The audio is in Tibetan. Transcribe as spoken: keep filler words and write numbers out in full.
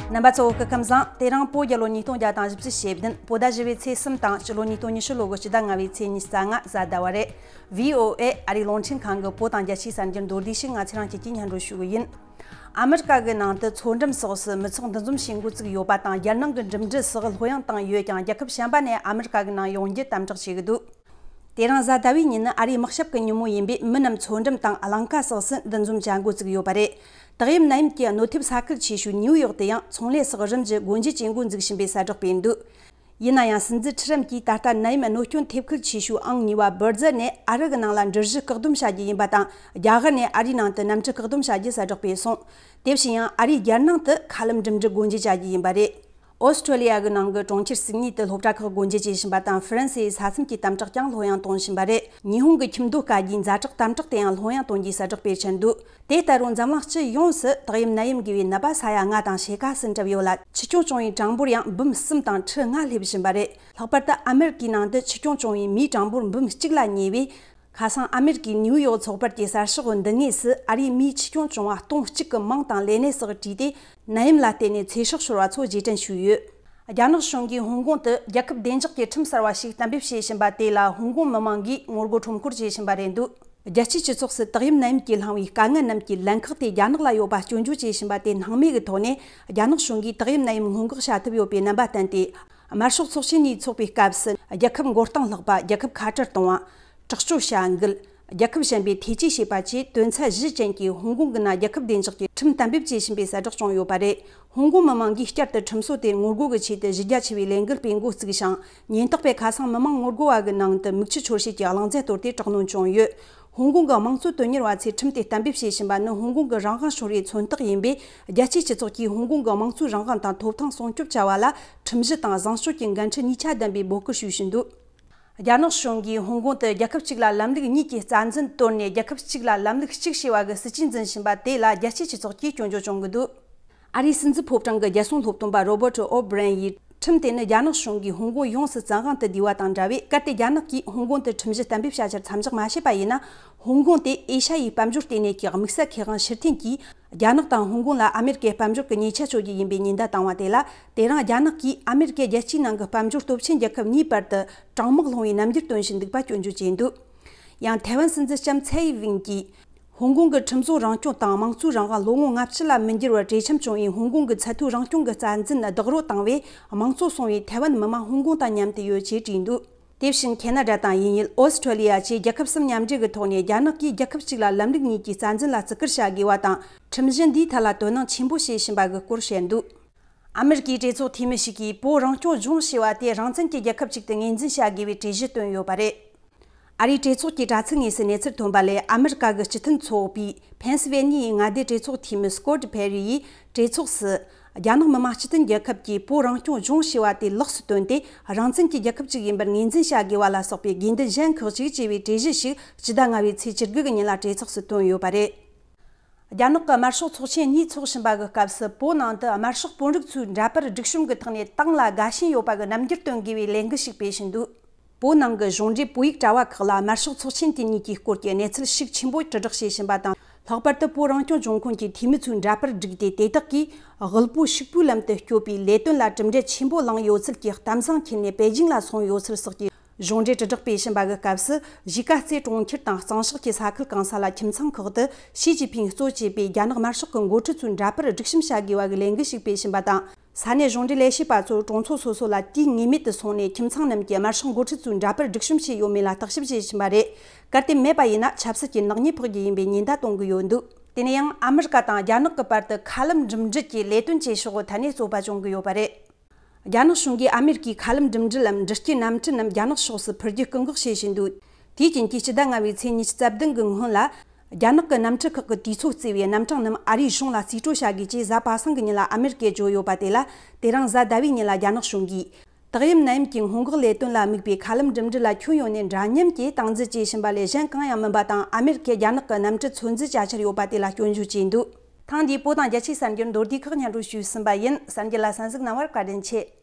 རྣམ་པ་ཚོ་སྐུ་ཁམས་བཟང་། དེ་རིང་བོད་རྒྱལ་ལོ་ཉིས་སྟོང་བརྒྱ་དང་བཞི་བཅུ་ཞེ་བདུན། བོད་ཟླ་བཞི་པའི་ཚེས་གསུམ་དང་སྤྱི་ལོ་ཉིས་སྟོང་ཉི་ཤུ་ལོ་གི་སྤྱི་ཟླ་ལྔ་པའི་ཚེས་ཉི་ཤུ་རྩ་ལྔ་གཟའ་ཟླ་བ་རེད། བྷི་ཨོ་ཨེ་ཨ་རིའི་རླུང་འཕྲིན་ཁང་གི་བོད་དང་རྒྱལ་སྤྱིའི་གསར་འགྱུར་མདོར་བསྡུས་ཤིག་ང་ཚོ་རང་ཁྱེད་ཀྱིས་སྙན་སྒྲོན་ཞུ་གི་ཡིན། ཨ་མི་རི་ཀ་གི་ནང་དུ་མཚོ་འགྲམ་སོགས་སུ་མི་ཚོགས་འདུ་འཛོམས་བྱེད་འགོ་བཙུགས་ཡོད་པ་དང་། རྒྱལ་ནང་གི་འགྲིམ་འགྲུལ་སོགས་ལྷོད་ཡངས་བཏང་ཡོད་ཀྱང་། རྒྱལ་ཁབ་གཞན་པ་ནས་ཨ་མི་རི་ཀ་གི་ནང་ཡོང་རྒྱུ་དམ་དྲག་བྱེད་ཀྱི་འདུག་དེ་རིང་གཟའ་ཟླ་བའི་ཉིན་ནི་ཨ་རིའི་དམག་ཞབས་ཀྱི་ཉིན་མོ་ཡིན་པས། མི་རྣམས་མཚོ་འགྲམ་དང་གླིང་ཁ་སོགས་སུ་འདུ་འཛོམས་བྱ་འགོ་བཙུགས་ཡོད་པ་རེད། ཏག་དབྱིབས་ནད་ཡམས་ཀྱི་གནོད་ཐེབས་ས་ཁུལ་ཆེ་ཤོས་ནིའུ་ཡོག་དུ་ཡང་ཚོང་ལས་སོགས་རིམ་གྱིས་སྒོ་འབྱེད་བྱེད་འགོ་འཛུགས་བཞིན་པའི་གསལ་བསྒྲགས་སྤེལ་འདུག་ཡིན་ན་ཡང་། སྲིད་འཛིན་ཁྲི་རམ་གྱིས་ད་ལྟ་ནད་ཡམས་གནོད་སྐྱོན་ཐེབས་ཁུལ་ཆེ་ཤོས་ཨང་གཉིས་པ་བྷར་ཛར་ནས་ཨ་རི་གི་ནང་ལ་འགྲུལ་བཞུད་བཀག་སྡོམ་བྱ་རྒྱུ་ཡིན་པ་དང་། རྒྱ་གར་ནས་ཨ་རིའི་ནང་དུ་གནམ་གྲུ་བཀག་སྡོམ་བྱ་རྒྱུ་གསལ་བསྒྲགས་སྤེལ་སོང་། དེ་བཞིན་ཡང་ཨ་རིའི་རྒྱལ་ནང་དུ་མཁའ་ལམ་འགྲིམ་འགྲུལ་སྒོ་འབྱེད་བྱ་རྒྱུ་ཡིན་པ་རེད། ཨོ་སི་ཁྲོ་ལི་ཡ་གི་ནང་གི་གྲོང་ཁྱེར་སིད་ནི་དུ་སློབ་གྲྭ་ཁག་སྒོ་འབྱེད་བྱེད་བཞིན་པ་དང་། ཧྥ་རན་སིའི་ས་མཚམས་ཀྱི་དམ་དྲག་ཀྱང་ལྷོད་ཡངས་གཏོང་བཞིན་པ་རེད། ཉི་ཧོང་གི་ཁྱིམ་སྡོད་དཀའ་རྒྱའི་ཛ་དྲག་དམ་དྲག་དེ་ཡང་ལྷོད་ཡངས་གཏོང་རྒྱུའི་གསལ་བསྒྲགས་སྤེལ་འཆར་འདུག་དེ་ལྟ་བུ་འཛམ་གླིང་སྤྱི་ཡོངས་སུ་ཏོག་དབྱིབས་ནད་ཡམས་འགོས་པའི་ནད་པ་ས་ཡ་ལྔ་དང་ཕྱེད་ཀ་སུ་འགྲིབ་ཡོད་ལ། འཆི་སྐྱོན་བྱུང་བའི་གྲངས་འབོར་ཡང་འབུམ་གསུམ་དང་ཁྲི་ལྔ་སླེབས་བཞིན་པ་རེད། ལྷག་པར་དུ་ཨ་མེ་རི་ཀའི་ནང་དུ་འཆི་སྐྱོན་བྱུང་བའི་མིའི་གྲངས་འབོར་འབུམ་གཅིག་ལ་ཉེ་བས། ཁ་སང་ཨ་མེ་རི་ཀའི་ནིའུ་ཡོག་ཚོགས་པར་གྱི་གསར་ཤོག་འདི་ངོས་སུ་ཨ་རིའི་མིའི་འཆི་སྐྱོན་བྱུང་བ་སྟོང་གཅིག་གི་མིང་དང་ལས་གནས་སོགས་བྲིས་ཏེ། ནད་ཡམས་ལ་བརྟེན་ནས་ཚེ་སྲོག་ཤོར་བ་ཚོ་རྗེས་དྲན་ཞུས་ཡོད། རྒྱ་ནག་གཞུང་གིས་ཧོང་ཀོང་དུ་རྒྱལ་ཁབ་བདེ་འཇགས་ཀྱི་ཁྲིམས་གསར་བ་ཞིག་གཏན་འབེབས་བྱེད་བཞིན་པ་དེ་ལ་ཧོང་ཀོང་མི་མང་གིས་ངོ་རྒོལ་ཁྲོམ་སྐོར་བྱེད་བཞིན་པ་རེད་འདུག་རྒྱལ་སྤྱིའི་སྤྱི་ཚོགས་སུ་ཏོག་དབྱིབས་ནད་ཡམས་ཀྱིས་བསླངས་པའི་དཀའ་ངལ་རྣམས་ཀྱི་ལན་ཁག་དེ་རྒྱ་ནག་ལ་ཡོད་པ་སྐྱོན་བརྗོད་བྱེད་བཞིན་པ་དེ་སྣང་མེད་ཀྱི་ཐོག་ནས། རྒྱ་ནག་གཞུང་གིས་ཏོག་དབྱིབས་ནད་ཡམས་སྔོན་འགོག་བྱ་ཐབས་ཡོད་པའི་རྣམ་པ་བསྟན་ཏེ། དམར་ཤོག་ཚོགས་ཆེན་གཉིས་འཚོགས་པའི་སྐབས་སུ། རྒྱལ་ཁབ་མགོ་རྟིང་བསླག་པ། རྒྱལ་ཁབ་ཁ་བྲལ་གཏོང་བ། དྲག་སྤྱོད་བྱ་འགུལ། རྒྱལ་ཁབ་གཞན་པའི་ཐེ་ཇུས་བྱེད་པ་བཅས་དོན་ཚན་བཞི་ཅན་གྱི་ཧོང་ཀོང་གི་ནང་རྒྱལ་ཁབ་བདེ་འཇགས་ཀྱི་ཁྲིམས་གཏན་འབེབས་བྱེད་བཞིན་པའི་གསལ་བསྒྲགས་བྱུང་ཡོད་པ་རེད། ཧོང་ཀོང་མི་མང་གིས་བསྐྱར་དུ་ཁྲིམས་སྲོལ་དེར་ངོ་རྒོལ་གྱི་ཆེད་དུ་གཞི་རྒྱ་ཆེ་བའི་ལས་འགུལ་སྤེལ་འགོ་བཙུགས་ཤིང་། ཉེན་རྟོག་པས་ཁ་སང་མི་མང་ངོ་རྒོལ་བ་གི་ནང་དུ་མིག་ཆུ་འཆོར་བྱེད་ཀྱི་གླང་རྫས་གཏོར་ཏེ་དྲག་གནོན་བྱུང་ཡོད། ཧོང་ཀོང་གི་དམངས་གཙོ་དོན་གཉེར་བ་ཚོས་ཁྲིམས་དེ་གཏན་འབེབས་བྱེད་བཞིན་པ་ནི་ཧོང་ཀོང་གི་རང་དབང་ཤོར་བའི་མཚོན་རྟགས་ཡིན་པས། རྒྱལ་སྤྱིའི་སྤྱི་ཚོགས་ཀྱིས་ཧོང་ཀོང་གི་དམངས་གཙོའི་རང་དབང་དང་ཐོབ་ཐང་སྲུང་སྐྱོབ་བྱ་བ་ལ་ཁྲིམས་གཞི་དང་བཟང་སྤྱོད་ཀྱི་འགན་འཁྲི་གཉིས་ཆ་ལྡན་པའི་འབོད་སྐུལ་ཞུ་བཞིན་འདུག་རྒྱ་ནག་གཞུང་གིས་ཧོང་ཀོང་དུ་རྒྱལ་ཁབ་གཅིག་ལ་ལམ་ལུགས་གཉིས་ཀྱི་རྩ་འཛིན་བཏོན་ནས། རྒྱལ་ཁབ་གཅིག་ལ་ལམ་ལུགས་གཅིག་ཞེས་པ་གི་སྲིད་ཇུས་འཛིན་བཞིན་པ་དེ་ལ་རྒྱལ་སྤྱིའི་སྤྱི་ཚོགས་ཀྱིས་སྐྱོན་བརྗོད་བྱུང་གི་འདུག་ཨ་རིའི་སྲིད་འཛིན་ཕོ་བྲང་གི་རྒྱལ་སྲུང་སློབ་སྟོན་པ་རོ་བར་ཊི་ཨོ་བྷི་རན་ཡིས། ཁྲིམས་དེ་ནི་རྒྱ་ནག་གཞུང་གིས་ཧོང་ཀོང་ཡོངས་སུ་བཙན་དབང་དུ་བསྡུས་པ་དང་འདྲ་བས། གལ་ཏེ་རྒྱ་ནག་གིས་ཧོང་ཀོང་དུ་ཁྲིམས་གཞི་གཏན་འབེབས་བྱ་རྒྱུར་མཚམས་འཇོག་མ་བྱས་པ་ཡིན་ན། ཧོང་ཀོང་དེ་ཨེ་ཤ་ཡའི་དཔལ་འབྱོར་ལྟེ་གནས་ཀྱི་དམིགས་བསལ་ཁེ་དབང་ཕྱིར་འཐེན་གྱིས། རྒྱ་ནག་དང་ཧོང་ཀོང་ལ་ཨ་མེ་རི་ཀའི་དཔལ་འབྱོར་གྱི་ཉེས་ཆད་གཅོད་རྒྱུ་ཡིན་པའི་ཉེན་བརྡ་བཏང་བ་དེ་ལ། དེ་རིང་རྒྱ་ནག་གིས་ཨ་མེ་རི་ཀས་རྒྱལ་སྤྱིའི་ནང་གི་དཔལ་འབྱོར་སྟོབས་ཆེན་རྒྱལ་ཁབ་གཉིས་བར་དུ་དྲང་དམག་སློང་བའི་རྣམ་འགྱུར་སྟོན་བཞིན་འདུག་པ་སྐྱོན་བརྗོད་བྱས་འདུག་ཡང་། ཐའེ་ཝན་སྲིད་འཛིན་ལྕམ་ཚའེ་ཝེན་གྱིས། ཧོང་ཀོང་གི་ཁྲིམས་བཟོ་རང་སྐྱོང་དང་དམངས་གཙོའི་རང་དབང་ལོ་ངོ་ལྔ་བཅུ་ལ་མི་འགྱུར་བར་གྲོས་འཆམ་བྱུང་བའི་ཧོང་ཀོང་གི་ཚད་མཐོའི་རང་སྐྱོང་གི་རྩ་འཛིན་རྡོག་རོལ་བཏང་བས། དམངས་གཙོ་སྲུང་བའི་ཐའེ་ཝན་མི་དམངས་ཧོང་ཀོང་དང་མཉམ་དུ་ཡོད་ཅེས་བྲིས་འདུག་དེ་བཞིན་ཁེ་ན་ཌ་དང་དབྱིན་ཡུལ། ཨོ་སི་ཁྲོ་ལི་ཡ་བཅས་རྒྱལ་ཁབ་གསུམ་མཉམ་འབྲེལ་གྱི་ཐོག་ནས་རྒྱ་ནག་གིས་རྒྱལ་ཁབ་གཅིག་ལ་ལམ་ལུགས་གཉིས་ཀྱི་རྩ་འཛིན་ལ་བརྩི་བཀུར་བྱ་དགོས་པ་དང་། ཁྲིམས་གཞི་འདིའི་ཐད་ལ་དོ་སྣང་ཆེན་པོ་བྱེད་བཞིན་པ་གི་སྐོར་བཤད་འདུག་ཨ་མེ་རི་ཀའི་གྲོས་ཚོགས་འཐུས་མི་ཞིག་གིས་བོད་རང་སྐྱོང་ལྗོངས་ཞེས་པ་དེ་རང་བཙན་གྱི་རྒྱལ་ཁབ་ཅིག་ཏུ་ངོས་འཛིན་བྱ་དགོས་པའི་གྲོས་གཞི་བཏོན་ཡོད་པ་རེད། ཨ་རིའི་གྲོས་ཚོགས་ཀྱི་དྲ་ཚིགས་དངོས་སུ་གནས་ཚུལ་ཐོན་པ་ལས། ཨ་མེ་རི་ཀ་གི་སྤྱི་མཐུན་ཚོགས་པའི་ཕེན་སི་ཝེ་ནི་ཡའི་མངའ་སྡེའི་གྲོས་ཚོགས་འཐུས་མི་སྐོད་ཕེ་རི་ཡིས། གྲོས་ཚོགས་སུ། རྒྱ་ནག་མི་དམངས་སྤྱི་མཐུན་རྒྱལ་ཁབ་ཀྱིས་བོད་རང་སྐྱོང་ལྗོངས་ཞེས་པ་དེ་ལོགས་སུ་བཏོན་ཏེ། རང་བཙན་གྱི་རྒྱལ་ཁབ་ཅིག་ཡིན་པར་ངོས་འཛིན་བྱ་དགོས་པ་ལ་སོགས་པའི་དགོས་འདུན་གཞན་ཁག་ཅིག་ཅེས་པའི་གྲོས་གཞི་ཞིག་སྤྱི་ཟླ་ལྔ་པའི་ཚེས་བཅུ་དགུ་གི་ཉིན་ལ་གྲོས་ཚོགས་སུ་བཏོན་ཡོད་པ་རེད། རྒྱ་ནག་གི་དམར་ཤོག་ཚོགས་ཆེན་གཉིས་འཚོགས་བཞིན་པ་གི་སྐབས་སུ། བོད་ནང་དུ་དམར་ཤོག་དཔོན་རིགས་ཚོའི་འདྲ་པར་སྒྲིག་གཤོམ་གྱི་ཐོག་ནས་ཏང་ལ་དགའ་ཞེན་ཡོད་པ་གི་རྣམ་འགྱུར་སྟོན་དགོས་པའི་ལས་འགུལ་ཞིག་སྤེལ་བཞིན་འདུག་བོད་ནང་གི་གཞུང་འབྲེལ་བོད་ཡིག་དྲ་བ་ཁག་ལ་དམར་ཤོག་ཚོགས་ཆེན་དེ་གཉིས་ཀྱི་སྐོར་གྱི་གནས་ཚུལ་ཤུགས་ཆེན་པོས་དྲིལ་བསྒྲགས་བྱེད་བཞིན་པ་དང་། ལྷག་པར་དུ་བོད་རང་སྐྱོང་ལྗོངས་ཁོངས་ཀྱི་འཐུས་མི་ཚོའི་འདྲ་པར་བསྒྲིགས་ཏེ། དེ་དག་གིས་དབུལ་པོ་ཕྱུག་པོའི་ལམ་དུ་བསྐྱོད་པའི་ལས་དོན་ལ་གྲུབ་འབྲས་ཆེན་པོ་བླངས་ཡོད་ཚུལ་གྱི་གཏམ་བཟང་འཁྱེར་ནས་པེ་ཅིང་ལ་སོང་ཡོད་ཚུལ་སོགས་ཀྱི་གཞུང་འབྲེལ་དྲིལ་བསྒྲགས་སྤེལ་བཞིན་པ་གི་སྐབས་སུ། གཞིས་ཀ་རྩེ་གྲོང་ཁྱེར་དང་གཙང་བཤགས་ཀྱི་ས་ཁུལ་གང་ས་ལ་ཁྱིམ་ཚང་ཁག་ཏུ་ཞི་ཅིན་ཕིང་གཙོ་བྱས་པའི་རྒྱ་ནག་དམར་ཤོག་གི་འགོ་ཁྲིད་ཚོའི་འདྲ་པར་སྒྲིག་གཤོམ་བྱ་དགོས་པ་གི་ལས་འགུལ་ཞིག་སྤེལ་བཞིན་པ་དང་། ས་གནས་གཞུང་འབྲེལ་ལས་བྱེད་པ་ཚོ་གྲོང་ཚོ་སོ་སོ་ལ་དུས་ངེས་མེད་དུ་སོང་ནས། ཁྱིམ་ཚང་རྣམས་ཀྱིས་དམར་ཤོག་འགོ་ཁྲིད་ཚོའི་འདྲ་པར་སྒྲིག་གཤོམ་བྱས་ཡོད་མེད་ལ་བརྟག་ཞིབ་བྱེད་བཞིན་པ་རེད། གལ་ཏེ་མེད་པ་ཡིན་ན། ཆབ་སྲིད་ཀྱི་ནག་ཉེས་ཕོག་རྒྱུ་ཡིན་པའི་ཉེན་བརྡ་གཏོང་གི་ཡོད་འདུག་དེ་ནས་ཡང་ཨ་མི་རི་ཀ་དང་རྒྱ་ནག་གི་བར་དུ་མཁའ་ལམ་འགྲིམ་འགྲུལ་གྱི་ལས་དོན་བཅས་ཕྱོགས་ཐད་ནས་རྩོད་པ་བྱུང་གི་ཡོད་པ་རེད། རྒྱ་ནག་གཞུང་གིས་ཨ་མེ་རི་ཀའི་མཁའ་ལམ་འགྲིམ་འགྲུལ་ལམ་འགྲུལ་སྐྱེལ་གནམ་གྲུ་རྣམས་རྒྱ་ནག་ཕྱོགས་སུ་འཕུར་རྒྱུ་བཀག་འགོག་བྱེད་བཞིན་འདུག་དེའི་རྐྱེན་གྱིས་སྤྱི་ཟླ་ལྔ་པའི་ཚེས་ཉི་ཤུ་རྩ་བདུན་གྱི་སྔོན་ལ། རྒྱ་ནག་གི་གནམ་གྲུ་ཁག་གི་དུས་ཚོད་བརྩིས་པའི་གནམ་གྲངས་རྣམས་ཨ་རིའི་གཞུང་ལ་རྩིས་སྤྲོད་བྱ་དགོས་ཅེས་གཟའ་པ་སངས་ཀྱི་ཉིན་ལ་ཨ་མེ་རི་ཀས་བརྗོད་ཡོད་པ་དེ་ལ། དེ་རིང་གཟའ་ཟླ་བའི་ཉིན་ལ་རྒྱ་ནག་གཞུང་གིས། ཏོག་དབྱིབས་ནད་ཡམས་ཀྱི་སྔོན་འགོག་ལས་དོན་ལ་དམིགས་པའི་མཁའ་ལམ་འགྲིམ་འགྲུལ་ལ་ཁྱོན་ཡོངས་ནས་འདྲ་མཉམ་གྱིས་སྟངས་འཛིན་བྱེད་བཞིན་པ་ལས། གཞན་གང་ཡང་མིན་པ་དང་། ཨ་མེ་རི་ཁས་རྒྱ་ནག་གི་གནམ་གྲུ་ཚོད་འཛིན་བྱ་འཆར་ཡོད་པ་དེ་ལ་སྐྱོན་བརྗོད་བྱས་འདུག་ཐེངས་འདིའི་བོད་དང་རྒྱལ་སྤྱིའི་གསར་འགྱུར་མདོར་བསྡུས་ཁག་སྙན་སྒྲོན་ཞུས་ཟིན་པ་ཡིན། གསར་འགྱུར་ལ་གསན་གཟིགས་གནང་བར་བཀའ་དྲིན་ཆེ།